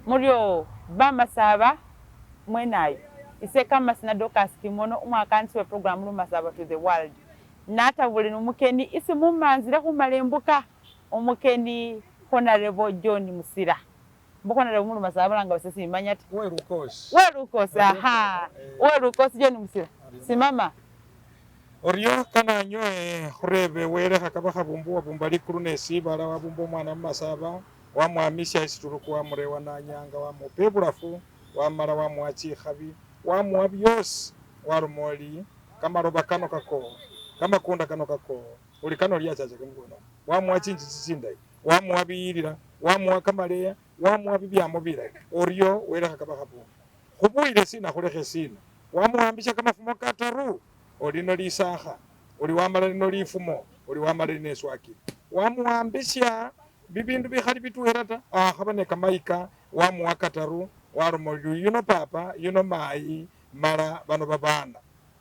Muryo bamasaba mwenayo ise Kamasina Dorcas Kimono umwakanisi we program Lumasaba to the world natabule numukeni isi mumanzile khumala embuka omukeni Honorable John Musila mbu Honorable mulumasaba balanga base simanya ta Welukosi. Welukosi aha Welukosi John Musila simama Oryo kana anyowe khurebe Wele khakaba khabumbu wabumba likulu ne sibala wabumba omwana mumasaba wamwamisya esituluku wamurewa nanyanga wamupa ebulafu wamala wamuwa chikhabi wamuwa byosi waloma oli kamaloba kano kako kamakunda kano kako uli kano lyachachake mubwenomo wamuwa chinjiji chindayi wamuwa biyilila wamuwa kamaleya wamuwa bibyamo bilayi oryo Wele khakaba khabumbu khubuyile sina khulekhe sina wamuwambisya kamafumo kataru Oli lino lisakha, oli wamala lino lifumo, oli wamala lino eswakili. Wamuwambisya bibindu bikhali bitwela ta, akhaba ne kamayika wamuwa kataru, waloma ori yuno papa, yuno mayi, mala bano babana.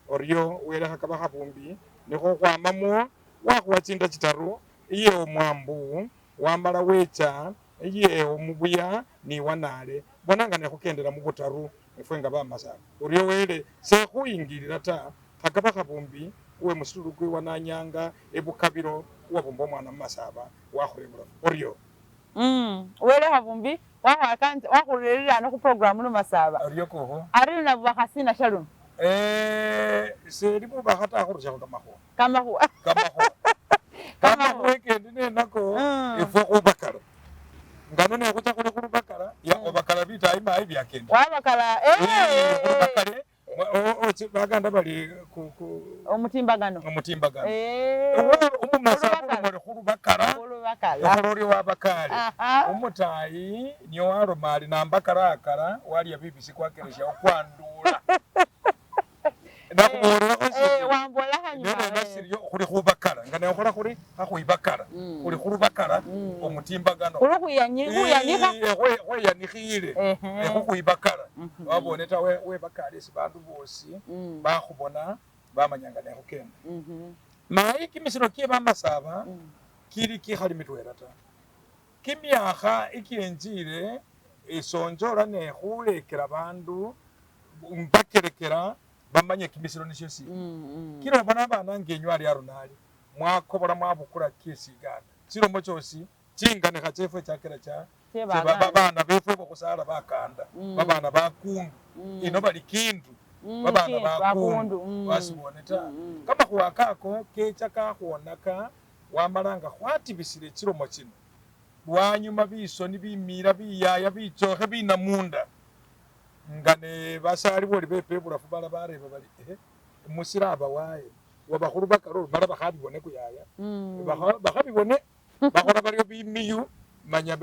Oryo welekha kaba khabumbi nikho khukhwamamwo wakhuwa chinda chitaru, iye omwambu, wamala wecha iye omubuya ni wanale. Bona nga nekhukendela mubutaru Efwe nga bamasaba orio Wele sekhuyingilila ta, khakaba khabumbi uwe musitulukwi wananyanga ebukabilo uwabumba omwana mumasaba wakhura ebulafu. Orio. Wele khabumbi wakhurerire ano khu program lumasaba. Orio kukhu. Ari luno bubakha sina sha luno? Seli bubakha ta khurusiakho kamakhuwa. Kamakhuwa. Kamakhuwa. Kamakhuwa kendi nenako efwe khubakala. Ngano nekhutsa khuli khulubakala ya obakala bitayi mayi byakenda. Wabakala eh khulubakale baganda bali ku omutimbagano. Omutimbagano. Omumasa khulumole khulubakala. Khulubakala. Okhola ori wabakale. Omutayi niyo waloma ali nambakala akala walia bibisi kwakeresha okwandula. Nakhubolelakho eh, wambola hanyuma neno nasirio khuli khubakala nga nekhola khuri khakhwibakala mm. khuli khulubakala mm. omutimbagano khulukhuyanikha eh, khweyanikhile ekhukhwibakala mm-hmm. wabone ta webakala esi bandu bosi mm. bakhubona bamanya nga nekhukenda mm-hmm. mayi kimisiro kie bamasaba kili kikhali mitwela ta Kimiakha ekienjile esonjola ne khulekela bandu mbakelekela bamanye kimisilo nisio sina. Kila obona abana ngenywe ali aruna ali, mwakobola mwabukula kiesiganda chilomo chiosi chinganikha chefwe chakela cha babana befwe bokhusala bakanda, babana bakundu ino bali kindu, babana bakundu wasibone ta. Kamakhuwa kako kecha kakhwonaka Wamala nga khwatibisile chilomo chino, lwanyuma bisoni bimiila biyaya bichokhe binamunda. Nga ne basaali boli bepa ebulafu bala bareeba bali, Ehe, musila abawaye waba khulubaka lwo mala bakhabibone kuyaya? Bakhabibone? Bakhola bario bimiyu manya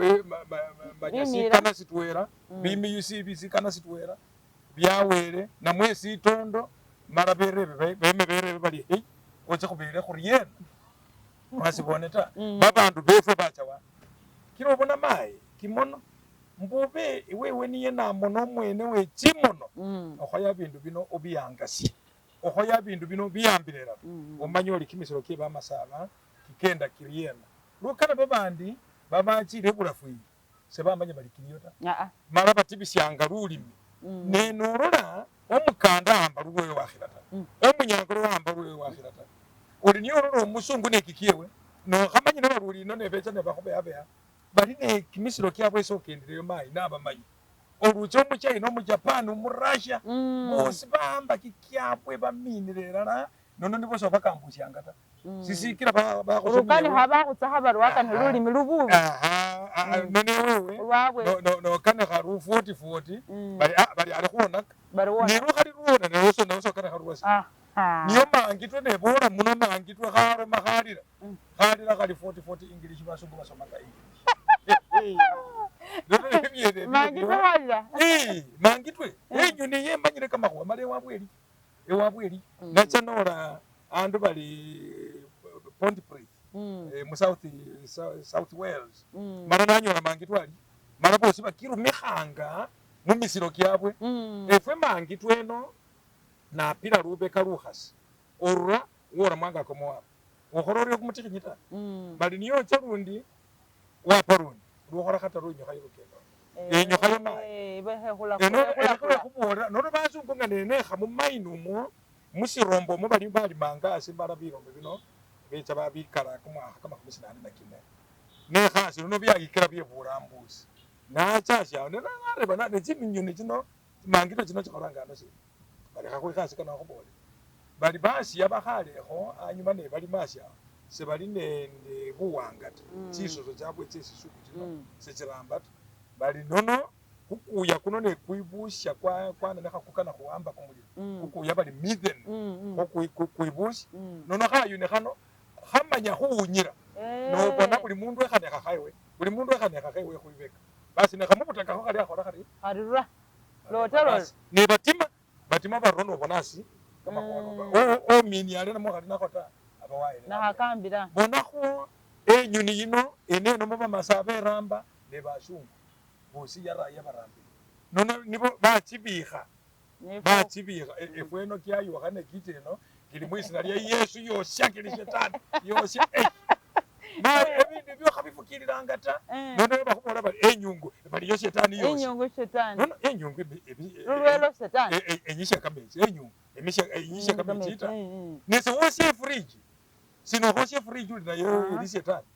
manya sikana sitwela, bimiyu sibi sikana sitwela biawele namwe sitondo mala berebe beme berebe bali, Hei, oche khubele khuriena? Mwasibone ta mm. Babandu befwe bacha wa kila obona mayi kimono mbube iwewe niye namono omwene we chimono mm. Okhoya bindu bino obiyangasie okhoya bindu bino biyambile elala mm. Omanye oli kimisiro kie bamasaba kikenda kiriena lukana babandi babachile ebulafu iyi sebamanya bali kiliyo ta mala batibisianga lulimi mm. Ne nolola Omukanda ahamba lulwewe wakhila ta, omunyankole wahamba lulwewe wakhila ta. Oli niye olola omusungu ne kikiewe, nokhamanyile bari oli ino ne becha ne bakhubehabeha, bali ne kimisilo kiabwe ese okendileyo mayi nabamanyi. Olucha omuchaina, omujapan, omurussia, bosi bahamba kikiabwe baminile elala nono nibo sobakambusianga ta. Sisikila bakhusomia Olukanikha bakhutsa bari wakanikha lulimi lububi. Nono ewewe Lwabwe. nokanikha lufwoti fwoti bari bari ali khuwonaka. Bari wona. Ne lukhali luwona newe sokanikha lwasi. Niyo mangitwe nebola muno mangitwe khaloma khalila. Khalila khali fwoti fwoti English basungu basomaka English. Mangitwe khalila. Mangitwe enyoni eyo emanyile kamakhuwa mala ewabwe eli. Ewabwe eli. Nacha nola andu bali Pontypridd mu South Wales mala nanyola mangitwe ali mala bosi bakirumikhanga mumisilo kiabwe. Efwe mangitwe eno napila lubeka lukhasi orura wola mwangako Moabu. Okhola orio kumutikhinyi ta. Bali niyo ocha lundi wapa lundi. khataru inyukha yolukendo inyukha yo mayi ekhubolela nono basungu nga nenekha mumayini umwo musirombo omwo bali balimanga asi mala birombo bino becha babikala kumwakha 84 nekhasi nono byayikila bye burambusi nachasya nareba nechiminyoni chino mangito chino chikholanga ano sina balekha khwikhasi kana khubole bali basiya bakhalekho anyuma ne bali masya sebali nende buwanga ta chisoso chabwe chesisuku chino sechiramba ta bali nono kukuya kuno ne kuibusha kwananekha kukana khuwamba kumulilo kukuya bali methane kuibusha nono khayune khano khamanya khuwunyira nobona buli mundu ekhanekha khaiwe buli mundu ekhanekha khaiwe khuibeka basi nekhamubutakakho khali akhola khari kharirura lotelo ne batima batima barono bonasi kama omini ale namwe khali nakho ta abawaile nakhakambira bonakho enyuni yino eneno muba beramba ne basungu bosi yaraya barambire nono nibo bachibikha efweno kyayukha ne kiteno kili mwisina lya Yesu yosya kili shetani yosya ma ebindu byo khabifukililanga ta nono bakhubola bali enyungu bali yo shetani yosya enyungu shetani nono enyungu lulwelo shetani enyisha kametsi enyungu emisha enyisha kametsi ta nese wosya fridge sino khosya fridge uli nayo eli shetani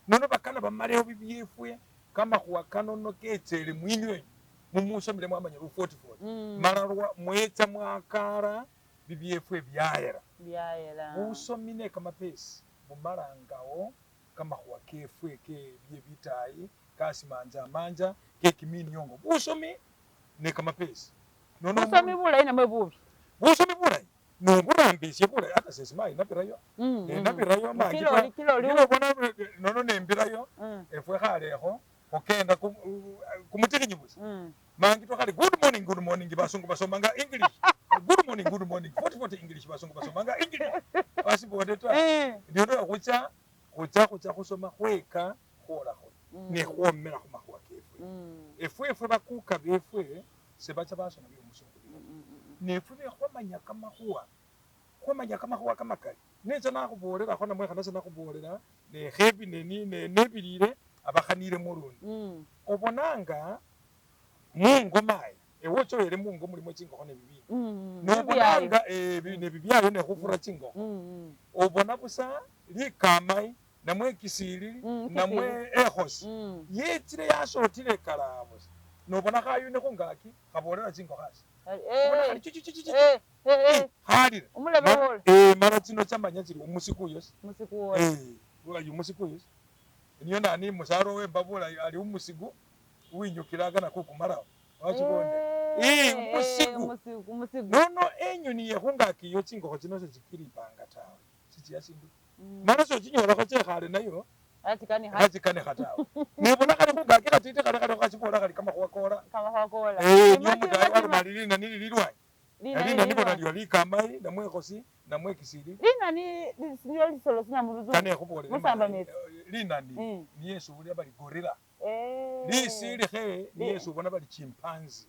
nono bakana bamaleyo bibyefwe kama khuwa kanono ketsele mwinywe mumusomile mwamanya lu 44 mala mwecha mwakara bibyefwe byayera busomi ne kamapesi bumalangawo kamakhuwa kefwe ke byebitayi kasimanja manja kekiminyongo busomi ne kamapesi nono busomi bulayi namwe bubi busomi bulayi noburambisye bulayi ata sesimayi nabirayo nabirayo mangi kilobona nono nembirayo efwe khalekho okenda kumutikhinyi busa mangi twakhali good morning basungu basomanga English good morning 40 English basungu basomanga English basibone ta ndio khucha khucha khusoma khweka kholakho ne khwomela khumakhuwa kefwe efwe bakuka befwe sebacha basoma byomusungu nefwe bekhwamanya kamakhuwa kamakali necha nakhubolelakho namwe khanase nakhubolela nekhebi nebilile abakhanile mulundi obonanga mungo mayi ewochoyele mungo mulimo chingokho nebibindi nobonanga nebibyayo nekhufura chingokho obona busa likamai namwe kisili namwe ekhosi yechile yasotile kala busa nobona khayune khungaki khabolela chingokho asi khalila mala chino chamanya chili umusiku yosi umusiku yosi niyo nani musaro wembabula ali umusigu winyukilanga nakukumalawo wachibone umusigu nono enyuni yekhungaki iyo chingokho chino sechikilipanga tawe sichiya sindu mala sochinyolakho chekhale nayo achikanikha tawe nebona khali khungaki khatiti khali khali khachibola khali kamakhuwa kola niyo mutayi walumali linani lililwanyi linani bona lyo likamai namwe ekhosi namwe ekisili linani niyo lisolo sina muluzungu kane khubolele linani niye subulya bali gorilla lisilikhe niye subona bali chimpanzee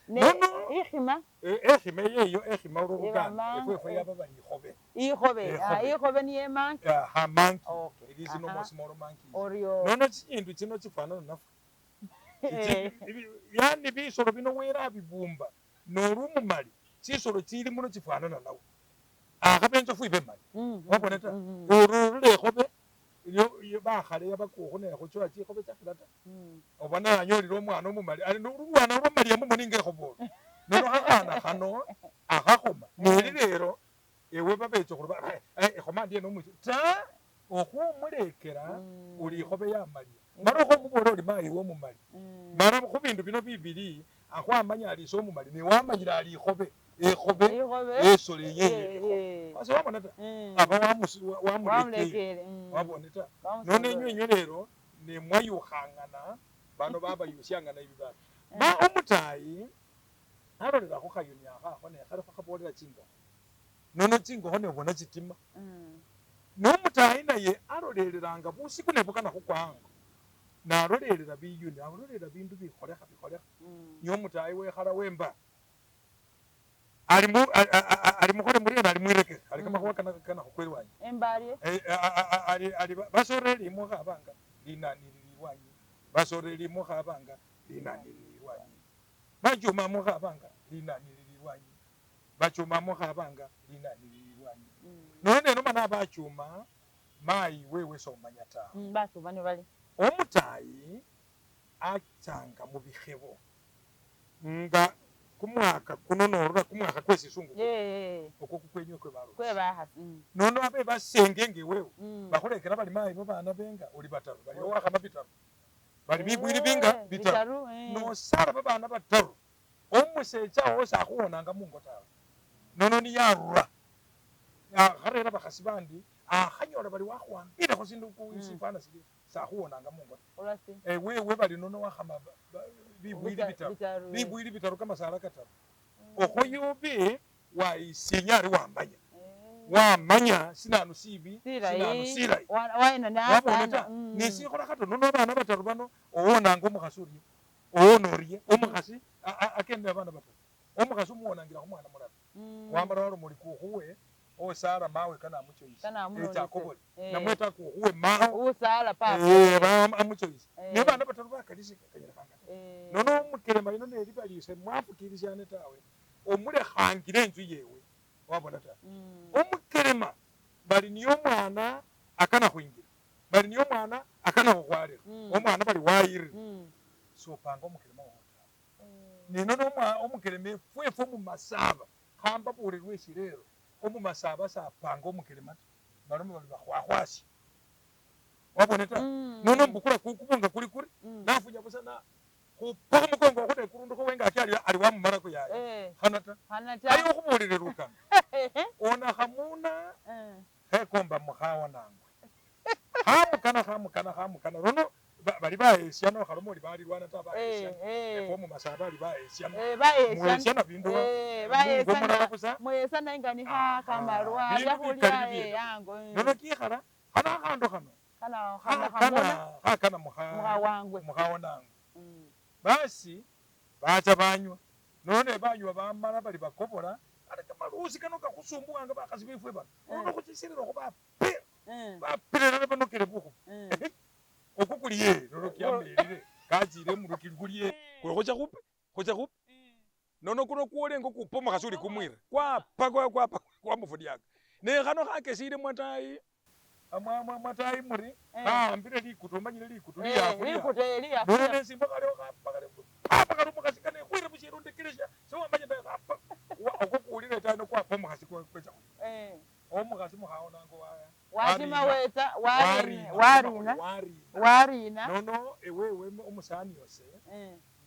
nono ikhima ekhima yeyo ekhima oluganda efwe yaba bali ikhobe ikhobe niye monkey monkey it is no more small monkey nono chindu chino chifanana nafu yani bisolo bino wera bibumba nolumumali chisolo chili muno chifanana nawe akhabenzo fuibe mali wabona ta olulekhobe iyo bakhale yabakukhu nekhuchoa chikhobe chakhila ta obona anyolile omwana omumali ali lulwana lwamali mumoni ngekhobolo nono khakhana khano akhakhoma neli lero ewe babechokhulu ekhoma ndiye nomuchi ta okhumulekela uli ikhobe yamalia mara okhomubola oli mayi womumali mara khubindu bino bibili akhwamanya ali somumali newamanyila ali ikhobe ekhobe esolo yeye basi wabona ta aba wamulekele wabona ta nono enywe lero nemwayukhangana bano babayusyangana ibibala ma omutayi alolela khukhayuni akhakho nekhalikho khabolela chingokho nono chingokho nebona chitima nomutayi naye alolelelanga busiku nebukana khukwango nalolelela biyuni alolelela bindu bikholekha niyo omutayi wekhala wemba ali mukhole muriena ali mwirekere ali kamakhuwa kana khukwelwanyi embalie ali basoreli imwe khabanga linani lilwanyi Basoreri mukhabanga linani lili lwanyi, bachuma mukhabanga linani lili lwanyi, bachuma mukhabanga linani lili lwanyi. Nono nenoma bachuma mayi wewe somanya tawe. Bachuma ne bali omutayi achanga mubikhebo nga kumwaka kuno norura kumwaka kwesisungu okwo kukwenywe kwe bakhasi nono abe basengenge wewe bakhulekela bali mayi babana benga oli bataru bali owakhama bitaru bali bibwili binga bitaru nosala babana bataru omusecha wo sakhuwonanga mungo tawe nono niyarura akharera bakhasi bandi akhanyola bali wakhuwambilekho sindu sifana sili sakhuwonanga mungo wewe bali nono wakhama bibwili bitaru bibwili bitaru kamasala kataru okho yubi waisinya ari wamanya wamanya sinanu sibi sinanu silayi wabona ta nesikhola khato nono abana bataru bano owonanga omukhasi orye owona orye omukhasi akendela abana bataru omukhasi omuwonangila khumwana mulala wamala waloma oli kukhuwe osala mawe kana amuchoyisa echa akobole namweta kukhuwe mawo usala papa amuchoyisa ne bana bataru bakalisi kanyalakhanga nono omukelema ino nelibalise mwafukilisyane tawe omulekhangile enzu yewe wabona ta omukelema bali niyo omwana akana khwingira bali niyo omwana akana khukhwalikha omwana bali wayirire sopanga omukelema wowo tawe nenono omukelema efwefwe mumasaba khamba bulelwa esirero omumasaba sapanga omukelema ta baloma bali bakhwakhwasya wabona ta nono mbukula kukubunga kuli kuri nafunya busa na khupa khumukongo khune kurundukho wengaki ali wamumalako yaye khana ta ayo khubulile lukano ona khamuna khekomba mukhawa nangwe khamukana nono bali baesyana khaloma oli balilwana ta baesyana efo mumasaba ali baesyana mwesyana bindu baesyana mwesana ingani kha kamalwa byakhulya yango nono kikhala khana khandu khano khakana mukhawa nangwe basi bacha banywa nono banywa bamala bali bakobola ate kamalusi kano kakhusumbuwanga bakhasi befwe bano nono khuchisirira khubapira bapirera banokele bukhu okwo kuliye nono kyamelile kachile murwe kili kuliye khocha khupe nono kuno kuolenga kupa omukhasi uli kumwira kwapa kwapa kwamufudyaka ne khano khakesile mwatayi mwatayi muri khawambile likutu omanyile likutu liyafuya nono nesimba khalio khapa khali papa khali omukhasi kane khwire mushiro ndekelesya sewamanya ta khapa okwo kuwulile tawe nokwapa omukhasi kwecha khulya omukhasi mukhawonanga wachima wetsa warina nono ewewe omusani yose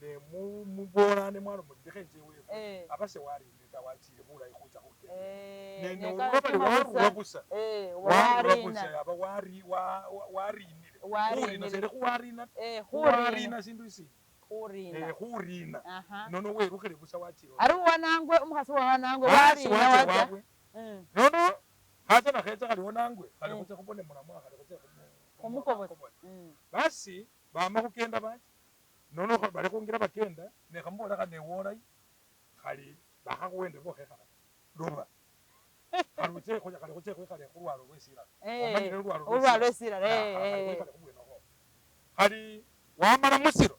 ne mubolane mwalo mulindikho enje wewe aba sewarinde ta wachile bulayi khucha khukenda ne bali warura busa warura busa aba warinile khurina sele khuwarina khuwarina sindu isi khurina nono werukhile busa wachile ari wanangwe omukhasi wanangwe warina wacha nono khacha nakhetsa khali wanangwe khali khucha khubone mulamwa khali khucha khumukobola basi bama khukenda bacha nono bali khungira bakenda nekhamubola khane wolayi khali bakhakhuwende bokhekhala loba khali uche khali khuche khwikhale khulwalo lwesirala omanyile ulwalo lwesirala khali wamala musiro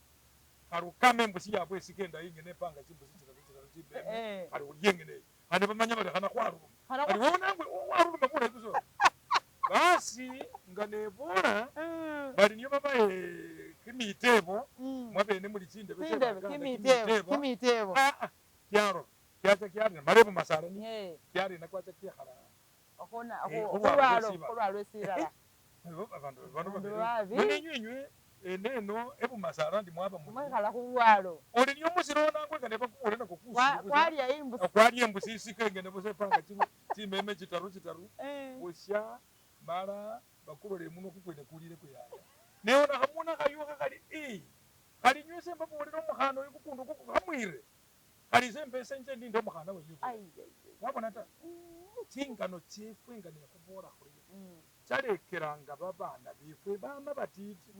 khali ukame embusi yabwe esikenda ingene epanga chimbusi chitaru chimbeme khali ulyengene khandi bamanya bali khana khwaruma khali wonangwe waruma bulayi busa basi nga nebola bali niyo babaye kimitebo mwabene muli chindebe kimitebo kyaro kyacha kyarina marebo masala ni kyarina kwacha kyekhala khulwalo lwesirala abandu bano babiri nenywinywe eneno ebumasala ndi mwaba mwekhala khulwalo oli niyo musiro nangwe nga nebakubule nako kwalya imbusi kwalya embusi isikenge busa epanga chimeme chitaru busya mala bakulole muno kukwene kulile kuyaya neona khamuna khayukha khali khali nywe semba bulile omukhana oyo kukundu khamwire khali semba senje ndinde omukhana wenywe wabona ta chingano chefwe nga nekhubola khuriyo chalekelanga babana befwe bama batiti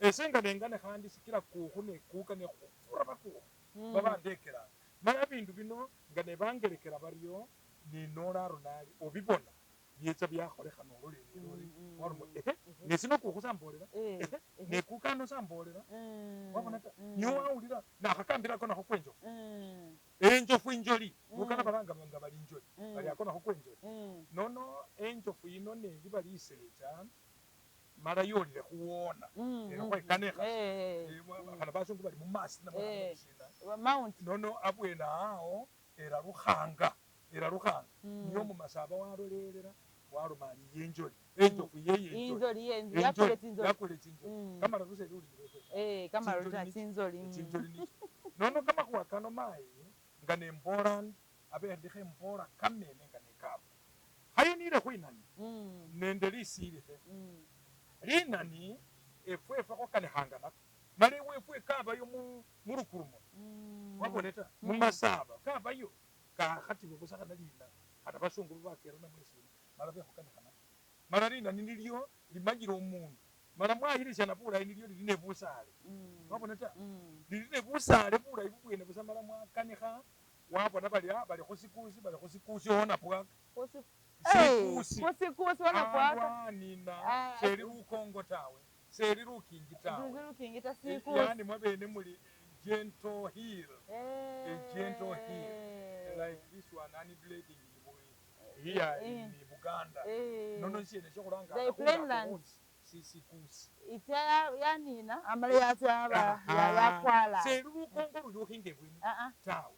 ese nga nengane khandi sikila kukhu nekuka nekhufura bakukhu babandekelanga mala bindu bino nga nebangelekela baryo nenola aronali obibona byecha byakholekha nololelelole waruma Nesino kukhu sambolela, nekukano sambolela, wabona ta? Niyo wawulila nakhakambila ako nakho kwenjofu. Enjofu injoli, bukana balanga nga bali injoli, bali ako nakho kwenjoli. Nono enjofu yino neliba lisecha mala yolile khuwona, khwekana ekhasi, khana basungu bali mumasi namwe shina nono abwene awo elarukhanga, elarukhanga. Niyo mumasaba walolelela waloma ali yenjoli, enjofu yeye injoli, yakule tsinzoli, yakule tsinzoli. Kamala luseli uli kamala tsinzoli, tsinzoli nicho. Nono kamakhuwa kano mayi nga nembola abe ndikho embola kamene nga nekaba khayonile khwinani nende lisilikhe. Linani efwefwe khwakanikhanga nako mala ewefwe kabayo mulukulu muno, wabone ta? Mumasaba kabayo kakhatiba busa khana lina khana basungu bakera namwe sina mala bekhukanikha nako. Mala linani nilyo limanyile omundu, mala mwayilisyana bulayi, nilyo lili nebusale, wabona ta? Lili nebusale bulayi bubwene busa, mala mwakanikha wabona bali bali khusikusi, bali khusikusi ona bwaka sikusi kusikusi ona bwaka anina seli lukongo tawe, seli lukingi tawe, yani mwabene muli gentle hill, a gentle hill like this one undulating here in Buganda. Nono siene shokhulanga sisikusi itsa yanina amala yatsa yakwala seli lukongo luli ukhinga ebweni tawe.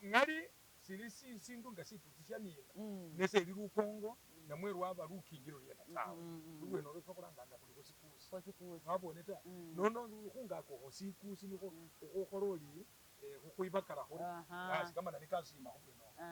Ngali sili sindu nga situti syanina neseli lukongo namwe lwaba lukingi lulyena tawe, lulwene olwo efwe khulanganga khuli khusikusi, wabone ta? Nono khungaka okho sikusi nikho khukhola oli khukhwibakala khuri asi kamanani kasima khubwene okho.